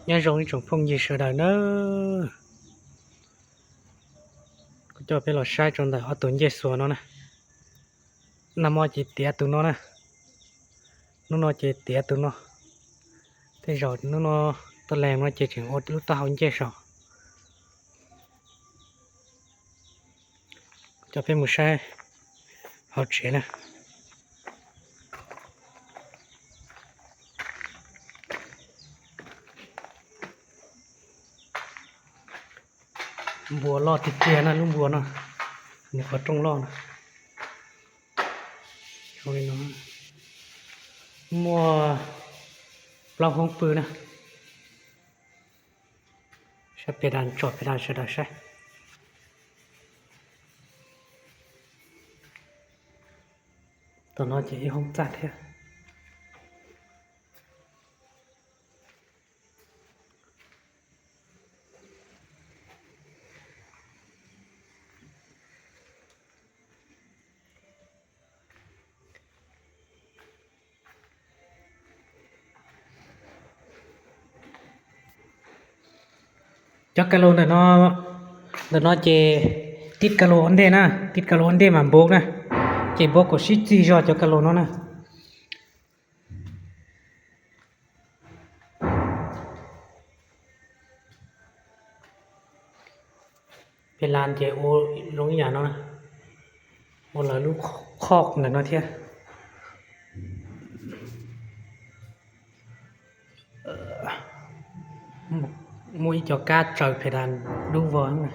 Nyob zoo ib tsoom phooj ywg sawv daws na, kuv coj peb los saib rau ntawm ob tug ncej xuas no na. Nag hmo ces tiav tus no na, hnub no ces tiav tus no. Tej zaum hnub no tuaj lees no ces tseem ua lub taub hau ncej saum. Coj peb mus saib hauv tsev na. Npua loj tiag tiag na, lub npua no, nws qhov rooj loj na. Muaj plaub hoob pw na. Saib pes das, tsom pes das sawv daws saib. Tom no ces ib hoob txaj thiab. Cov ka laus ntawm no, ntawm no ces tib ka laus ua ntej na, tib ka laus ua ntej mas npau na, ces npau kom sib txig zog cov ka laus no na. Pes las ces ua zoo ib yam no, ua lawv lub qhoj ntawm no thiab. Muaj ib co kab tsaws pes das dub vog na.